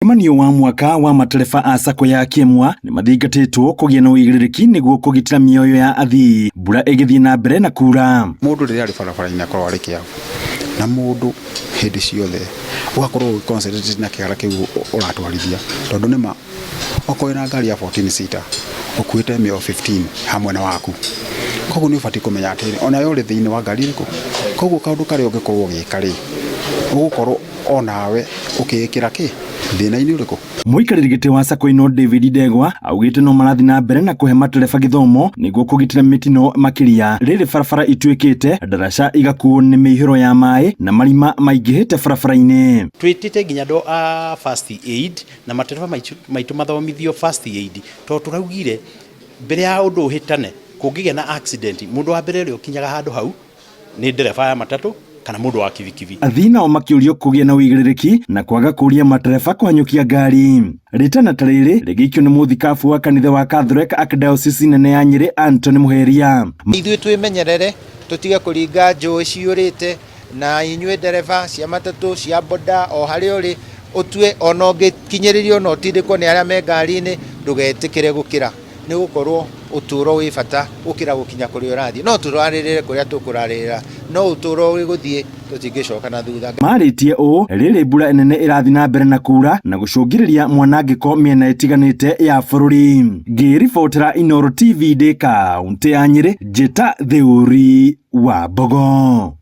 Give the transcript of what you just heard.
Mũcemanio wa mwaka wa matereba a sacco ya Kĩmwa nĩ mathingatĩtwo kũgĩa na ũigĩrĩrĩki nĩguo kũgitĩra mĩoyo ya athii mbura ĩgĩthiĩ na mbere na kura. Mũndũ rĩrĩa arĩ barabara-inĩ akoragwo arĩ kĩabu na mũndũ hĩndĩ ciothe ũgakorwo ũgĩ concentrate na kĩara kĩu ũratwarithia tondũ nĩma okorwo wĩna ngari ya 14 seater ũkuĩte mĩoyo 15 hamwe na waku koguo nĩ ũbatiĩ kũmenya atĩrĩrĩ onawe ũrĩ thĩinĩ wa ngari ĩrĩkũ koguo kaũndũ karĩa ũngĩkorwo ũgĩka rĩ ũgũkorwo onawe ũkĩĩkĩra kĩ thĩna-inĩ ũrĩkũ. Mũikarĩri gĩtĩ wa sacco ĩno David Ndegwa augĩte no marathiĩ na mbere na kũhe matereba gĩthomo nĩguo kũgitĩra mĩtino makĩria rĩrĩ barabara ituĩkĩte ndaraca igakuo nĩ mĩihũro ya maĩ na marima maingĩhĩte barabara-inĩ. Twĩtĩte nginya andũ a first aid na matereba maitũ mathomithio first aid tondũ tũraugire mbere ya ũndũ ũhĩtane kũngĩgĩa na accident mũndũ wa mbere ũrĩa ũkinyaga handũ hau nĩ ndereba ya matatũ kana mũndũ wa kibikibi. Athii nao makĩũrio kũgĩa na ũigĩrĩrĩki na kwaga kũria matereba kũhanyũkia ngari. Rĩtana ta rĩrĩ rĩgĩikio nĩ mũthikabu wa kanitha wa Catholic Archdiocese nene ya Nyĩrĩ Anthony Mũheria. Ithuĩ twĩmenyerere tũtige kũringa njũĩ ciyũrĩte na inyuĩ ndereba cia matatũ cia boda o harĩa ũrĩ ũtue ona ũngĩkinyĩrĩrio na ũtindĩkwo nĩ arĩa me ngari-inĩ ndũgetĩkĩre gũkĩra nĩ gũkorwo ũtũũro wĩ bata gũkĩra gũkinya kũrĩa ũrathiĩ. No tũrarĩrĩre kũrĩa tũkũrarĩrĩra no ũtũũro ũgũthiĩ tũtingĩcoka na thutha. Marĩtie ũũ rĩrĩ mbura nene ĩrathiĩ na mbere na kura na gũcũngĩrĩria mwanangĩko mĩena ĩtiganĩte ya bũrũri. Ngĩribotera Inooro TV ndĩ kaũntĩ ya Nyĩrĩ, Njĩta Theuri wa Mbogo.